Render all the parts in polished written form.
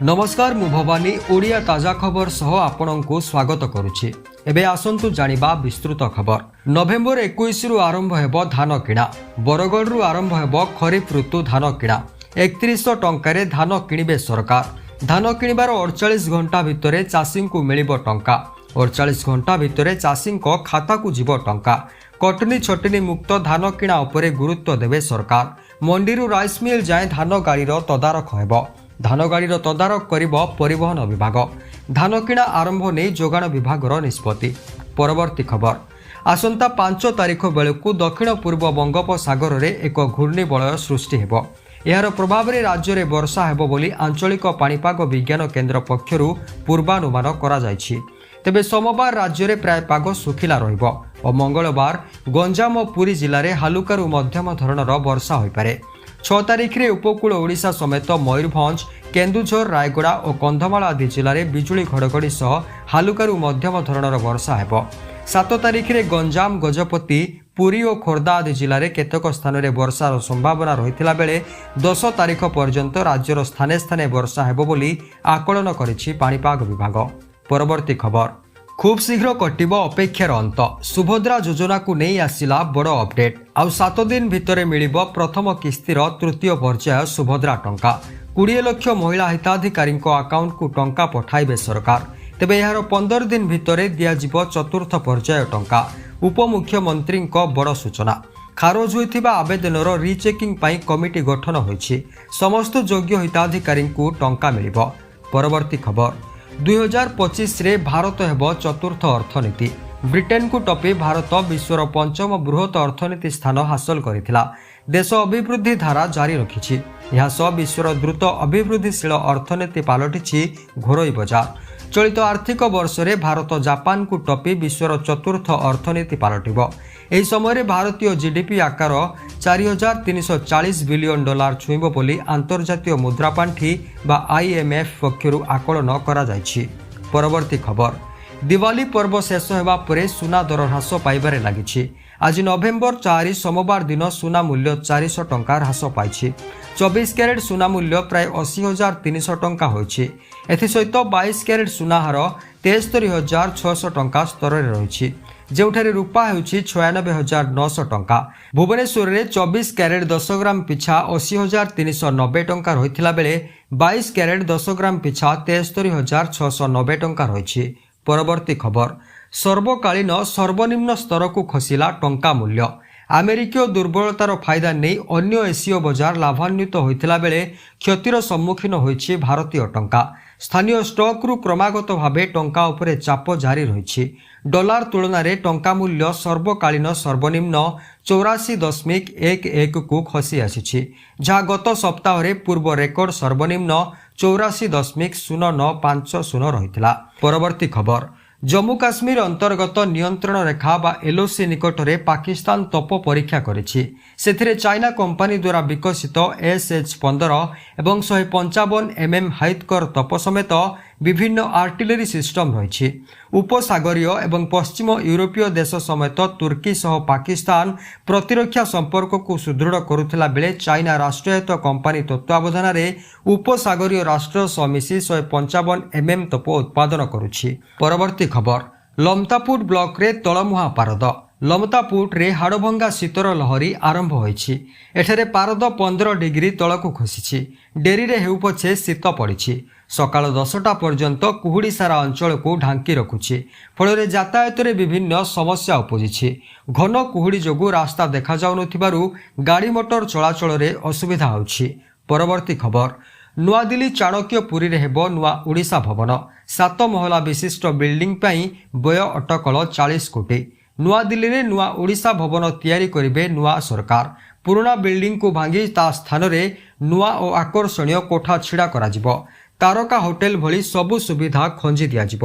ନମସ୍କାର, ମୁଁ ଭବାନୀ। ଓଡ଼ିଆ ତାଜା ଖବର ସହ ଆପଣଙ୍କୁ ସ୍ୱାଗତ କରୁଛି। ଏବେ ଆସନ୍ତୁ ଜାଣିବା ବିସ୍ତୃତ ଖବର। ନଭେମ୍ବର 21ରୁ ଆରମ୍ଭ ହେବ ଧାନ କିଣା। ବରଗଡ଼ରୁ ଆରମ୍ଭ ହେବ ଖରିଫ ଋତୁ ଧାନ କିଣା। 3100 ଟଙ୍କାରେ ଧାନ କିଣିବେ ସରକାର। ଧାନ କିଣିବାର 48 ଘଣ୍ଟା ଭିତରେ ଚାଷୀଙ୍କୁ ମିଳିବ ଟଙ୍କା। 48 ଘଣ୍ଟା ଭିତରେ ଚାଷୀଙ୍କ ଖାତାକୁ ଯିବ ଟଙ୍କା। କଟନୀ ଛଟନୀ ମୁକ୍ତ ଧାନ କିଣା ଉପରେ ଗୁରୁତ୍ୱ ଦେବେ ସରକାର। ମଣ୍ଡିରୁ ରାଇସ୍ ମିଲ୍ ଯାଏଁ ଧାନ ଗାଡ଼ିର ତଦାରଖ ହେବ। ଧାନ ଗାଡ଼ିର ତଦାରଖ କରିବ ପରିବହନ ବିଭାଗ। ଧାନ କିଣା ଆରମ୍ଭ ନେଇ ଯୋଗାଣ ବିଭାଗର ନିଷ୍ପତ୍ତି। ପରବର୍ତ୍ତୀ ଖବର। ଆସନ୍ତା 5 ତାରିଖ ବେଳକୁ ଦକ୍ଷିଣ ପୂର୍ବ ବଙ୍ଗୋପସାଗରରେ ଏକ ଘୂର୍ଣ୍ଣିବଳୟ ସୃଷ୍ଟି ହେବ। ଏହାର ପ୍ରଭାବରେ ରାଜ୍ୟରେ ବର୍ଷା ହେବ ବୋଲି ଆଞ୍ଚଳିକ ପାଣିପାଗ ବିଜ୍ଞାନ କେନ୍ଦ୍ର ପକ୍ଷରୁ ପୂର୍ବାନୁମାନ କରାଯାଇଛି। ତେବେ ସୋମବାର ରାଜ୍ୟରେ ପ୍ରାୟ ପାଗ ଶୁଖିଲା ରହିବ ଓ ମଙ୍ଗଳବାର ଗଞ୍ଜାମ ଓ ପୁରୀ ଜିଲ୍ଲାରେ ହାଲୁକାରୁ ମଧ୍ୟମ ଧରଣର ବର୍ଷା ହୋଇପାରେ। 6 ତାରିଖରେ ଉପକୂଳ ଓଡ଼ିଶା ସମେତ ମୟୂରଭଞ୍ଜ, କେନ୍ଦୁଝର, ରାୟଗଡ଼ା ଓ କନ୍ଧମାଳ ଆଦି ଜିଲ୍ଲାରେ ବିଜୁଳି ଘଡ଼ଘଡ଼ି ସହ ହାଲୁକାରୁ ମଧ୍ୟମ ଧରଣର ବର୍ଷା ହେବ। 7 ତାରିଖରେ ଗଞ୍ଜାମ, ଗଜପତି, ପୁରୀ ଓ ଖୋର୍ଦ୍ଧା ଆଦି ଜିଲ୍ଲାରେ କେତେକ ସ୍ଥାନରେ ବର୍ଷାର ସମ୍ଭାବନା ରହିଥିଲା ବେଳେ 10 ତାରିଖ ପର୍ଯ୍ୟନ୍ତ ରାଜ୍ୟର ସ୍ଥାନେ ସ୍ଥାନେ ବର୍ଷା ହେବ ବୋଲି ଆକଳନ କରିଛି ପାଣିପାଗ ବିଭାଗ। ପରବର୍ତ୍ତୀ ଖବର। ଖୁବ୍ ଶୀଘ୍ର କଟିବ ଅପେକ୍ଷାର ଅନ୍ତ। ସୁଭଦ୍ରା ଯୋଜନାକୁ ନେଇ ଆସିଲା ବଡ଼ ଅପଡେଟ୍। ଆଉ 7 ଦିନ ଭିତରେ ମିଳିବ ପ୍ରଥମ କିସ୍ତିର ତୃତୀୟ ପର୍ଯ୍ୟାୟ ସୁଭଦ୍ରା ଟଙ୍କା। 20 ଲକ୍ଷ ମହିଳା ହିତାଧିକାରୀଙ୍କ ଆକାଉଣ୍ଟକୁ ଟଙ୍କା ପଠାଇବେ ସରକାର। ତେବେ ଏହାର 15 ଦିନ ଭିତରେ ଦିଆଯିବ ଚତୁର୍ଥ ପର୍ଯ୍ୟାୟ ଟଙ୍କା। ଉପମୁଖ୍ୟମନ୍ତ୍ରୀଙ୍କ ବଡ଼ ସୂଚନା। ଖାରଜ ହୋଇଥିବା ଆବେଦନର ରିଚେକିଂ ପାଇଁ କମିଟି ଗଠନ ହୋଇଛି। ସମସ୍ତ ଯୋଗ୍ୟ ହିତାଧିକାରୀଙ୍କୁ ଟଙ୍କା ମିଳିବ। ପରବର୍ତ୍ତୀ ଖବର। 2025ରେ ଭାରତ ହେବ ଚତୁର୍ଥ ଅର୍ଥନୀତି। ବ୍ରିଟେନକୁ ଟପି ଭାରତ ବିଶ୍ୱର ପଞ୍ଚମ ବୃହତ ଅର୍ଥନୀତି ସ୍ଥାନ ହାସଲ କରିଥିଲା। ଦେଶ ଅଭିବୃଦ୍ଧି ଧାରା ଜାରି ରଖିଛି। ଏହା ସହ ବିଶ୍ୱର ଦ୍ରୁତ ଅଭିବୃଦ୍ଧିଶୀଳ ଅର୍ଥନୀତି ପାଲଟିଛି ଘରୋଇ ବଜାର। ଚଳିତ ଆର୍ଥିକ ବର୍ଷରେ ଭାରତ ଜାପାନକୁ ଟପି ବିଶ୍ୱର ଚତୁର୍ଥ ଅର୍ଥନୀତି ପାଲଟିବ। ଏହି ସମୟରେ ଭାରତୀୟ ଜିଡିପି ଆକାର 4340 ବିଲିୟନ ଡଲାର ଛୁଇଁବ ବୋଲି ଆନ୍ତର୍ଜାତୀୟ ମୁଦ୍ରା ପାଣ୍ଠି ବା ଆଇଏମ୍ଏଫ୍ ପକ୍ଷରୁ ଆକଳନ କରାଯାଇଛି। ପରବର୍ତ୍ତୀ ଖବର। ଦିୱାଲୀ ପର୍ବ ଶେଷ ହେବା ପରେ ସୁନା ଦର ହ୍ରାସ ପାଇବାରେ ଲାଗିଛି। ଆଜି ନଭେମ୍ବର 4 ସୋମବାର ଦିନ ସୁନା ମୂଲ୍ୟ 400 ଟଙ୍କା ହ୍ରାସ ପାଇଛି। 24 କ୍ୟାରେଟ୍ ସୁନା ମୂଲ୍ୟ ପ୍ରାୟ 80,300 ଟଙ୍କା ହୋଇଛି। ଏଥିସହିତ 22 କ୍ୟାରେଟ୍ ସୁନା ହାର 73,600 ଟଙ୍କା ସ୍ତରରେ ରହିଛି, ଯେଉଁଠାରେ ରୂପା ହେଉଛି 96,900 ଟଙ୍କା। ଭୁବନେଶ୍ୱରରେ 24 କ୍ୟାରେଟ୍ 10 ଗ୍ରାମ ପିଛା 80,390 ଟଙ୍କା ରହିଥିଲା ବେଳେ 22 କ୍ୟାରେଟ୍ 10 ଗ୍ରାମ ପିଛା 73,690 ଟଙ୍କା ରହିଛି। ପରବର୍ତ୍ତୀ ଖବର। ସର୍ବକାଳୀନ ସର୍ବନିମ୍ନ ସ୍ତରକୁ ଖସିଲା ଟଙ୍କା ମୂଲ୍ୟ। ଆମେରିକୀୟ ଦୁର୍ବଳତାର ଫାଇଦା ନେଇ ଅନ୍ୟ ଏସୀୟ ବଜାର ଲାଭାନ୍ୱିତ ହୋଇଥିଲା ବେଳେ କ୍ଷତିର ସମ୍ମୁଖୀନ ହୋଇଛି ଭାରତୀୟ ଟଙ୍କା। ସ୍ଥାନୀୟ ଷ୍ଟକ୍ରୁ କ୍ରମାଗତ ଭାବେ ଟଙ୍କା ଉପରେ ଚାପ ଜାରି ରହିଛି। ଡଲାର ତୁଳନାରେ ଟଙ୍କା ମୂଲ୍ୟ ସର୍ବକାଳୀନ ସର୍ବନିମ୍ନ 84.11କୁ ଖସି ଆସିଛି, ଯାହା ଗତ ସପ୍ତାହରେ ପୂର୍ବ ରେକର୍ଡ ସର୍ବନିମ୍ନ 84.0950 ରହିଥିଲା। ପରବର୍ତ୍ତୀ ଖବର। ଜମ୍ମୁ କାଶ୍ମୀର ଅନ୍ତର୍ଗତ ନିୟନ୍ତ୍ରଣ ରେଖା ବା ଏଲ୍ଓସି ନିକଟରେ ପାକିସ୍ତାନ ତୋପ ପରୀକ୍ଷା କରିଛି। ସେଥିରେ ଚାଇନା କମ୍ପାନୀ ଦ୍ୱାରା ବିକଶିତ ଏସ୍ଏଚ୍ 15 ଏବଂ 155 ଏମ୍ଏମ୍ ହାଇତ୍କର ତୋପ ସମେତ ବିଭିନ୍ନ ଆର୍ଟିଲେରୀ ସିଷ୍ଟମ ରହିଛି। ଉପସାଗରୀୟ ଏବଂ ପଶ୍ଚିମ ୟୁରୋପୀୟ ଦେଶ ସମେତ ତୁର୍କୀ ସହ ପାକିସ୍ତାନ ପ୍ରତିରକ୍ଷା ସମ୍ପର୍କକୁ ସୁଦୃଢ଼ କରୁଥିଲା ବେଳେ ଚାଇନା ରାଷ୍ଟ୍ରାୟତ୍ତ କମ୍ପାନୀ ତତ୍ତ୍ୱାବଧାନରେ ଉପସାଗରୀୟ ରାଷ୍ଟ୍ର ସହ ମିଶି 155 ଏମ୍ଏମ୍ ତୋପ ଉତ୍ପାଦନ କରୁଛି। ପରବର୍ତ୍ତୀ ଖବର। ଲମତାପୁଟ ବ୍ଲକରେ ତଳମୁହାଁ ପାରଦ। ଲମତାପୁଟରେ ହାଡ଼ଭଙ୍ଗା ଶୀତର ଲହରୀ ଆରମ୍ଭ ହୋଇଛି। ଏଠାରେ ପାରଦ 15 ଡିଗ୍ରୀ ତଳକୁ ଖସିଛି। ଡେରିରେ ହେଉ ପଛେ ଶୀତ ପଡ଼ିଛି। ସକାଳ 10ଟା ପର୍ଯ୍ୟନ୍ତ କୁହୁଡ଼ି ସାରା ଅଞ୍ଚଳକୁ ଢାଙ୍କି ରଖୁଛି। ଫଳରେ ଯାତାୟାତରେ ବିଭିନ୍ନ ସମସ୍ୟା ଉପୁଜିଛି। ଘନ କୁହୁଡ଼ି ଯୋଗୁଁ ରାସ୍ତା ଦେଖାଯାଉନଥିବାରୁ ଗାଡ଼ି ମଟର ଚଳାଚଳରେ ଅସୁବିଧା ହେଉଛି। ପରବର୍ତ୍ତୀ ଖବର। ନୂଆଦିଲ୍ଲୀ ଚାଣକ୍ୟପୁରୀରେ ହେବ ନୂଆ ଓଡ଼ିଶା ଭବନ। ସାତ ମହଲା ବିଶିଷ୍ଟ ବିଲ୍ଡିଂ ପାଇଁ ବ୍ୟୟ ଅଟକଳ 40 କୋଟି। ନୂଆଦିଲ୍ଲୀରେ ନୂଆ ଓଡ଼ିଶା ଭବନ ତିଆରି କରିବେ ନୂଆ ସରକାର। ପୁରୁଣା ବିଲ୍ଡିଂକୁ ଭାଙ୍ଗି ତା ସ୍ଥାନରେ ନୂଆ ଓ ଆକର୍ଷଣୀୟ କୋଠା ଛିଡ଼ା କରାଯିବ। ତାରକା ହୋଟେଲ ଭଳି ସବୁ ସୁବିଧା ଖଞ୍ଜି ଦିଆଯିବ।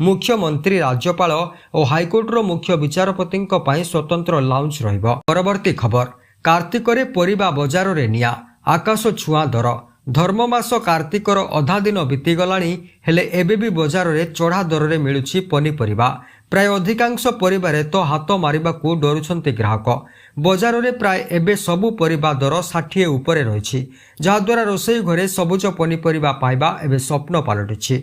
ମୁଖ୍ୟମନ୍ତ୍ରୀ, ରାଜ୍ୟପାଳ ଓ ହାଇକୋର୍ଟର ମୁଖ୍ୟ ବିଚାରପତିଙ୍କ ପାଇଁ ସ୍ୱତନ୍ତ୍ର ଲାଉଞ୍ଜ ରହିବ। ପରବର୍ତ୍ତୀ ଖବର। କାର୍ତ୍ତିକରେ ପରିବା ବଜାରରେ ନିଆଁ, ଆକାଶ ଛୁଆଁ ଦର। ଧର୍ମମାସ କାର୍ତ୍ତିକର ଅଧା ଦିନ ବିତିଗଲାଣି, ହେଲେ ଏବେ ବି ବଜାରରେ ଚଢ଼ା ଦରରେ ମିଳୁଛି ପନିପରିବା। ପ୍ରାୟ ଅଧିକାଂଶ ପରିବାରେ ତ ହାତ ମାରିବାକୁ ଡରୁଛନ୍ତି ଗ୍ରାହକ। ବଜାରରେ ପ୍ରାୟ ଏବେ ସବୁ ପରିବା ଦର 60 ଉପରେ ରହିଛି, ଯାହାଦ୍ୱାରା ରୋଷେଇ ଘରେ ସବୁଜ ପନିପରିବା ପାଇବା ଏବେ ସ୍ୱପ୍ନ ପାଲଟିଛି।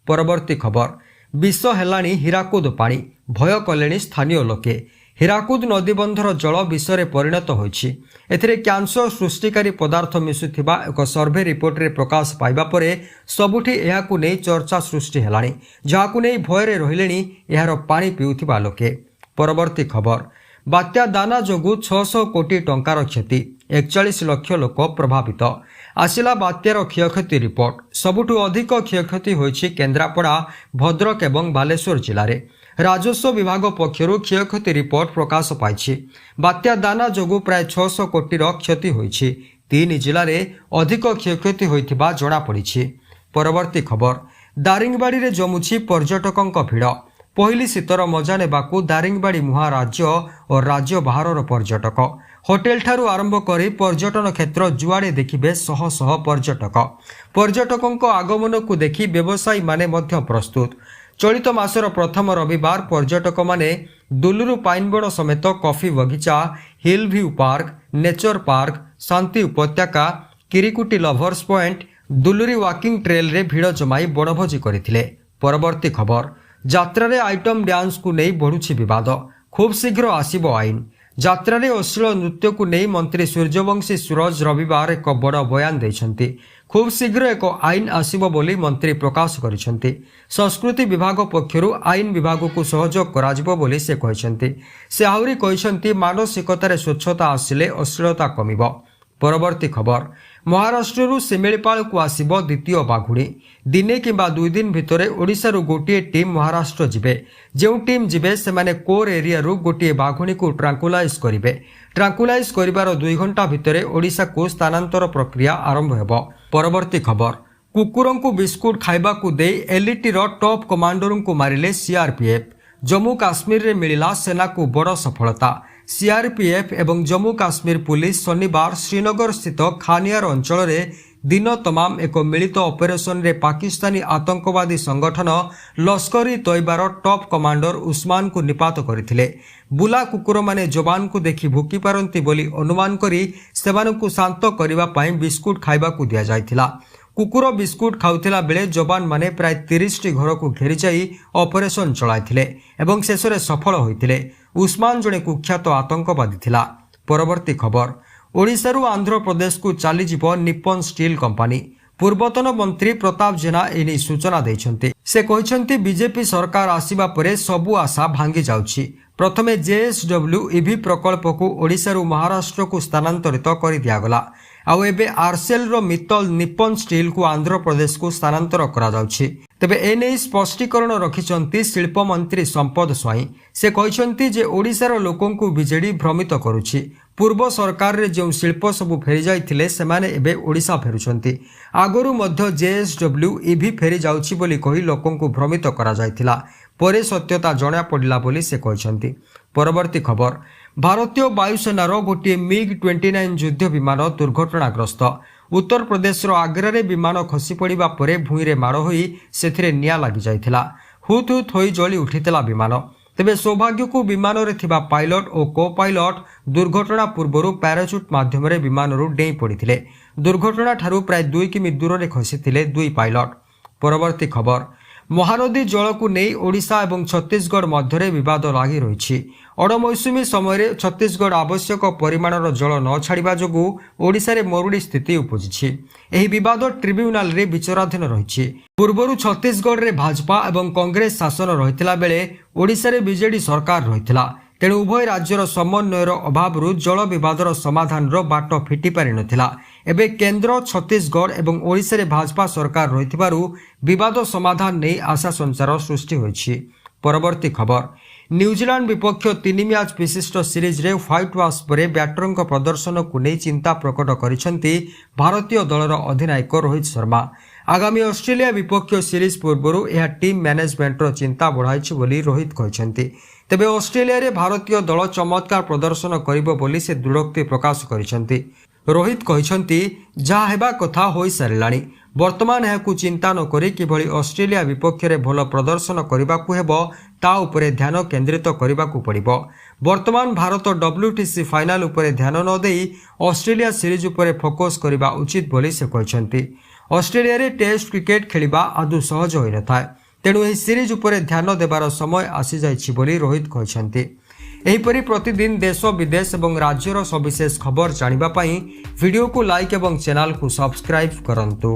ପରବର୍ତ୍ତୀ ଖବର, ବିଷ ହେଲାଣି ହୀରାକୁଦ ପାଣି, ଭୟ କଲେଣି ସ୍ଥାନୀୟ ଲୋକେ। ହୀରାକୁଦ ନଦୀବନ୍ଧର ଜଳ ବିଷରେ ପରିଣତ ହୋଇଛି। ଏଥିରେ କ୍ୟାନ୍ସର ସୃଷ୍ଟିକାରୀ ପଦାର୍ଥ ମିଶୁଥିବା ଏକ ସର୍ଭେ ରିପୋର୍ଟରେ ପ୍ରକାଶ ପାଇବା ପରେ ସବୁଠି ଏହାକୁ ନେଇ ଚର୍ଚ୍ଚା ସୃଷ୍ଟି ହେଲାଣି, ଯାହାକୁ ନେଇ ଭୟରେ ରହିଲେଣି ଏହାର ପାଣି ପିଉଥିବା ଲୋକେ। ପରବର୍ତ୍ତୀ ଖବର, ବାତ୍ୟା ଦାନା ଯୋଗୁଁ 600 କୋଟି ଟଙ୍କାର କ୍ଷତି, 41 ଲକ୍ଷ ଲୋକ ପ୍ରଭାବିତ। ଆସିଲା ବାତ୍ୟାର କ୍ଷୟକ୍ଷତି ରିପୋର୍ଟ। ସବୁଠୁ ଅଧିକ କ୍ଷୟକ୍ଷତି ହୋଇଛି କେନ୍ଦ୍ରାପଡ଼ା, ଭଦ୍ରକ ଏବଂ ବାଲେଶ୍ୱର ଜିଲ୍ଲାରେ। ରାଜସ୍ୱ ବିଭାଗ ପକ୍ଷରୁ କ୍ଷୟକ୍ଷତି ରିପୋର୍ଟ ପ୍ରକାଶ ପାଇଛି। ବାତ୍ୟା ଦାନା ଯୋଗୁଁ ପ୍ରାୟ 600 କୋଟିର କ୍ଷତି ହୋଇଛି। ତିନି ଜିଲ୍ଲାରେ ଅଧିକ କ୍ଷୟକ୍ଷତି ହୋଇଥିବା ଜଣାପଡ଼ିଛି। ପରବର୍ତ୍ତୀ ଖବର, ଦାରିଙ୍ଗବାଡ଼ିରେ ଜମୁଛି ପର୍ଯ୍ୟଟକଙ୍କ ଭିଡ଼। ପହିଲି ଶୀତର ମଜା ନେବାକୁ ଦାରିଙ୍ଗବାଡ଼ି ମୁହାଁ ରାଜ୍ୟ ଓ ରାଜ୍ୟ ବାହାରର ପର୍ଯ୍ୟଟକ। ହୋଟେଲଠାରୁ ଆରମ୍ଭ କରି ପର୍ଯ୍ୟଟନ କ୍ଷେତ୍ର, ଯୁଆଡ଼େ ଦେଖିବେ ଶହ ଶହ ପର୍ଯ୍ୟଟକ। ପର୍ଯ୍ୟଟକଙ୍କ ଆଗମନକୁ ଦେଖି ବ୍ୟବସାୟୀମାନେ ମଧ୍ୟ ପ୍ରସ୍ତୁତ। ଚଳିତ ମାସର ପ୍ରଥମ ରବିବାର ପର୍ଯ୍ୟଟକମାନେ ଦୁଲୁରୁ ପାଇନବଣ ସମେତ କଫି ବଗିଚା, hill view park, nature park, ଶାନ୍ତି ଉପତ୍ୟକା, Kirikuti lovers point, Duluri walking ଟ୍ରେଲରେ ଭିଡ଼ ଜମାଇ ବଣଭୋଜି କରିଥିଲେ। ପରବର୍ତ୍ତୀ ଖବର, ଯାତ୍ରାରେ ଆଇଟମ୍ ଡ୍ୟାନ୍ସକୁ ନେଇ ବଢ଼ୁଛି ବିବାଦ, ଖୁବ୍ ଶୀଘ୍ର ଆସିବ ଆଇନ। ଯାତ୍ରାରେ ଅଶ୍ଳୀଳ ନୃତ୍ୟକୁ ନେଇ ମନ୍ତ୍ରୀ ସୂର୍ଯ୍ୟବଂଶୀ ସୂରଜ ରବିବାର ଏକ ବଡ଼ ବୟାନ ଦେଇଛନ୍ତି। ଖୁବ୍ ଶୀଘ୍ର ଏକ ଆଇନ ଆସିବ ବୋଲି ମନ୍ତ୍ରୀ ପ୍ରକାଶ କରିଛନ୍ତି। ସଂସ୍କୃତି ବିଭାଗ ପକ୍ଷରୁ ଆଇନ ବିଭାଗକୁ ସହଯୋଗ କରାଯିବ ବୋଲି ସେ କହିଛନ୍ତି। ସେ ଆହୁରି କହିଛନ୍ତି, ମାନସିକତାରେ ସ୍ୱଚ୍ଛତା ଆସିଲେ ଅଶ୍ଳୀଳତା କମିବ। ପରବର୍ତ୍ତୀ ଖବର, ମହାରାଷ୍ଟ୍ରରୁ ଶିମିଳିପାଳକୁ ଆସିବ ଦ୍ୱିତୀୟ ବାଘୁଣୀ। ଦିନେ କିମ୍ବା 2 ଦିନ ଭିତରେ ଓଡ଼ିଶାରୁ ଗୋଟିଏ ଟିମ୍ ମହାରାଷ୍ଟ୍ର ଯିବେ। ଯେଉଁ ଟିମ୍ ଯିବେ, ସେମାନେ କୋର୍ ଏରିଆରୁ ଗୋଟିଏ ବାଘୁଣୀକୁ ଟ୍ରାଙ୍କୁଲାଇଜ୍ କରିବେ। ଟ୍ରାଙ୍କୁଲାଇଜ୍ କରିବାର 2 ଘଣ୍ଟା ଭିତରେ ଓଡ଼ିଶାକୁ ସ୍ଥାନାନ୍ତର ପ୍ରକ୍ରିୟା ଆରମ୍ଭ ହେବ। ପରବର୍ତ୍ତୀ ଖବର, କୁକୁରଙ୍କୁ ବିସ୍କୁଟ ଖାଇବାକୁ ଦେଇ ଏଲ୍ଇଟିର ଟପ୍ କମାଣ୍ଡରଙ୍କୁ ମାରିଲେ ସିଆର୍ପିଏଫ୍। ଜମ୍ମୁ କାଶ୍ମୀରରେ ମିଳିଲା ସେନାକୁ ବଡ଼ ସଫଳତା। ସିଆର୍ପିଏଫ୍ ଏବଂ ଜମ୍ମୁ କାଶ୍ମୀର ପୁଲିସ ଶନିବାର ଶ୍ରୀନଗର ସ୍ଥିତ ଖାନିଆର ଅଞ୍ଚଳରେ ଦିନ ତମାମ ଏକ ମିଳିତ ଅପରେସନରେ ପାକିସ୍ତାନୀ ଆତଙ୍କବାଦୀ ସଂଗଠନ ଲସ୍କର ଇ ତୈବାର ଟପ୍ କମାଣ୍ଡର ଉସ୍ମାନକୁ ନିପାତ କରିଥିଲେ। ବୁଲା କୁକୁରମାନେ ଯବାନଙ୍କୁ ଦେଖି ଭୁକି ପାରନ୍ତି ବୋଲି ଅନୁମାନ କରି ସେମାନଙ୍କୁ ଶାନ୍ତ କରିବା ପାଇଁ ବିସ୍କୁଟ ଖାଇବାକୁ ଦିଆଯାଇଥିଲା। କୁକୁର ବିସ୍କୁଟ ଖାଉଥିଲା ବେଳେ ଯବାନମାନେ ପ୍ରାୟ 30ଟି ଘରକୁ ଘେରିଯାଇ ଅପରେସନ ଚଳାଇଥିଲେ ଏବଂ ଶେଷରେ ସଫଳ ହୋଇଥିଲେ। ଉସ୍ମାନ ଜଣେ କୁଖ୍ୟାତ ଆତଙ୍କବାଦୀ ଥିଲା। ପରବର୍ତ୍ତୀ ଖବର, ଓଡ଼ିଶାରୁ ଆନ୍ଧ୍ରପ୍ରଦେଶକୁ ଚାଲିଯିବ ନିପନ ଷ୍ଟିଲ୍ କମ୍ପାନୀ। ପୂର୍ବତନ ମନ୍ତ୍ରୀ ପ୍ରତାପ ଜେନା ଏନେଇ ସୂଚନା ଦେଇଛନ୍ତି। ସେ କହିଛନ୍ତି, ବିଜେପି ସରକାର ଆସିବା ପରେ ସବୁ ଆଶା ଭାଙ୍ଗି ଯାଉଛି। ପ୍ରଥମେ ଜେଏସ୍ଡବ୍ଲ୍ୟୁ ଇଭି ପ୍ରକଳ୍ପକୁ ଓଡ଼ିଶାରୁ ମହାରାଷ୍ଟ୍ରକୁ ସ୍ଥାନାନ୍ତରିତ କରିଦିଆଗଲା, ଆଉ ଏବେ ଆର୍ସେଲର ମିତ୍ତଲ ନିପନ ଷ୍ଟିଲ୍କୁ ଆନ୍ଧ୍ରପ୍ରଦେଶକୁ ସ୍ଥାନାନ୍ତର କରାଯାଉଛି। ତେବେ ଏନେଇ ସ୍ପଷ୍ଟୀକରଣ ରଖିଛନ୍ତି ଶିଳ୍ପମନ୍ତ୍ରୀ ସମ୍ପଦ ସ୍ୱାଇଁ। ସେ କହିଛନ୍ତି ଯେ ଓଡ଼ିଶାର ଲୋକଙ୍କୁ ବିଜେଡି ଭ୍ରମିତ କରୁଛି। ପୂର୍ବ ସରକାରରେ ଯେଉଁ ଶିଳ୍ପ ସବୁ ଫେରିଯାଇଥିଲେ, ସେମାନେ ଏବେ ଓଡ଼ିଶା ଫେରୁଛନ୍ତି। ଆଗରୁ ମଧ୍ୟ ଜେଏସ୍ଡବ୍ଲ୍ୟୁ ଇଭି ଫେରିଯାଉଛି ବୋଲି କହି ଲୋକଙ୍କୁ ଭ୍ରମିତ କରାଯାଇଥିଲା। ପରେ ସତ୍ୟତା ଜଣାପଡ଼ିଲା ବୋଲି ସେ କହିଛନ୍ତି। ପରବର୍ତ୍ତୀ ଖବର, ଭାରତୀୟ ବାୟୁସେନାର ଗୋଟିଏ ମିଗ୍ 29 ଯୁଦ୍ଧ ବିମାନ ଦୁର୍ଘଟଣାଗ୍ରସ୍ତ। ଉତ୍ତରପ୍ରଦେଶର ଆଗ୍ରାରେ ବିମାନ ଖସିପଡ଼ିବା ପରେ ଭୂଇଁରେ ମାଡ଼ ହୋଇ ସେଥିରେ ନିଆଁ ଲାଗିଯାଇଥିଲା। ହୁତ୍ ହୁତ୍ ହୋଇ ଜଳି ଉଠିଥିଲା ବିମାନ। ତେବେ ସୌଭାଗ୍ୟକୁ ବିମାନରେ ଥିବା ପାଇଲଟ ଓ କୋ ପାଇଲଟ ଦୁର୍ଘଟଣା ପୂର୍ବରୁ ପ୍ୟାରାଚୁଟ୍ ମାଧ୍ୟମରେ ବିମାନରୁ ଡେଇଁ ପଡ଼ିଥିଲେ। ଦୁର୍ଘଟଣାଠାରୁ ପ୍ରାୟ 2 କିମି ଦୂରରେ ଖସିଥିଲେ ଦୁଇ ପାଇଲଟ। ପରବର୍ତ୍ତୀ ଖବର, ମହାନଦୀ ଜଳକୁ ନେଇ ଓଡ଼ିଶା ଏବଂ ଛତିଶଗଡ଼ ମଧ୍ୟରେ ବିବାଦ ଲାଗି ରହିଛି। ଅଣମୌସୁମୀ ସମୟରେ ଛତିଶଗଡ଼ ଆବଶ୍ୟକ ପରିମାଣର ଜଳ ନ ଛାଡ଼ିବା ଯୋଗୁଁ ଓଡ଼ିଶାରେ ମରୁଡ଼ି ସ୍ଥିତି ଉପୁଜିଛି। ଏହି ବିବାଦ ଟ୍ରିବ୍ୟୁନାଲରେ ବିଚାରାଧୀନ ରହିଛି। ପୂର୍ବରୁ ଛତିଶଗଡ଼ରେ ଭାଜପା ଏବଂ କଂଗ୍ରେସ ଶାସନ ରହିଥିଲା ବେଳେ ଓଡ଼ିଶାରେ ବିଜେଡି ସରକାର ରହିଥିଲା। ତେଣୁ ଉଭୟ ରାଜ୍ୟର ସମନ୍ୱୟର ଅଭାବରୁ ଜଳ ବିବାଦର ସମାଧାନର ବାଟ ଫିଟି ପାରିନଥିଲା। ଏବେ କେନ୍ଦ୍ର, ଛତିଶଗଡ଼ ଏବଂ ଓଡ଼ିଶାରେ ଭାଜପା ସରକାର ରହିଥିବାରୁ ବିବାଦ ସମାଧାନ ନେଇ ଆଶା ସଞ୍ଚାର ସୃଷ୍ଟି ହୋଇଛି। ପରବର୍ତ୍ତୀ ଖବର, ନ୍ୟୁଜିଲାଣ୍ଡ ବିପକ୍ଷ ତିନି ମ୍ୟାଚ୍ ବିଶିଷ୍ଟ ସିରିଜରେ ହ୍ୱାଇଟ୍ ୱାଶ୍ ପରେ ବ୍ୟାଟରଙ୍କ ପ୍ରଦର୍ଶନକୁ ନେଇ ଚିନ୍ତା ପ୍ରକଟ କରିଛନ୍ତି ଭାରତୀୟ ଦଳର ଅଧିନାୟକ ରୋହିତ ଶର୍ମା। ଆଗାମୀ ଅଷ୍ଟ୍ରେଲିଆ ବିପକ୍ଷ ସିରିଜ୍ ପୂର୍ବରୁ ଏହା ଟିମ୍ ମ୍ୟାନେଜମେଣ୍ଟର ଚିନ୍ତା ବଢ଼ାଇଛି ବୋଲି ରୋହିତ କହିଛନ୍ତି। ତେବେ ଅଷ୍ଟ୍ରେଲିଆରେ ଭାରତୀୟ ଦଳ ଚମତ୍କାର ପ୍ରଦର୍ଶନ କରିବ ବୋଲି ସେ ଦୃଢ଼ୋକ୍ତି ପ୍ରକାଶ କରିଛନ୍ତି। ରୋହିତ କହିଛନ୍ତି, ଯାହା ହେବା କଥା ହୋଇସାରିଲାଣି। ବର୍ତ୍ତମାନ ଏହାକୁ ଚିନ୍ତା ନ କରି କିଭଳି ଅଷ୍ଟ୍ରେଲିଆ ବିପକ୍ଷରେ ଭଲ ପ୍ରଦର୍ଶନ କରିବାକୁ ହେବ, ତା ଉପରେ ଧ୍ୟାନ କେନ୍ଦ୍ରିତ କରିବାକୁ ପଡ଼ିବ। ବର୍ତ୍ତମାନ ଭାରତ ଡବ୍ଲ୍ୟୁଟିସି ଫାଇନାଲ ଉପରେ ଧ୍ୟାନ ନ ଦେଇ ଅଷ୍ଟ୍ରେଲିଆ ସିରିଜ୍ ଉପରେ ଫୋକସ୍ କରିବା ଉଚିତ ବୋଲି ସେ କହିଛନ୍ତି। ଅଷ୍ଟ୍ରେଲିଆରେ ଟେଷ୍ଟ କ୍ରିକେଟ ଖେଳିବା ଆଦୌ ସହଜ ହୋଇନଥାଏ। ତେଣୁ ଏହି ସିରିଜ୍ ଉପରେ ଧ୍ୟାନ ଦେବାର ସମୟ ଆସିଯାଇଛି ବୋଲି ରୋହିତ କହିଛନ୍ତି। ଏହିପରି ପ୍ରତିଦିନ ଦେଶ, ବିଦେଶ ଏବଂ ରାଜ୍ୟର ସବିଶେଷ ଖବର ଜାଣିବା ପାଇଁ ଭିଡ଼ିଓକୁ ଲାଇକ୍ ଏବଂ ଚ୍ୟାନେଲକୁ ସବସ୍କ୍ରାଇବ୍ କରନ୍ତୁ।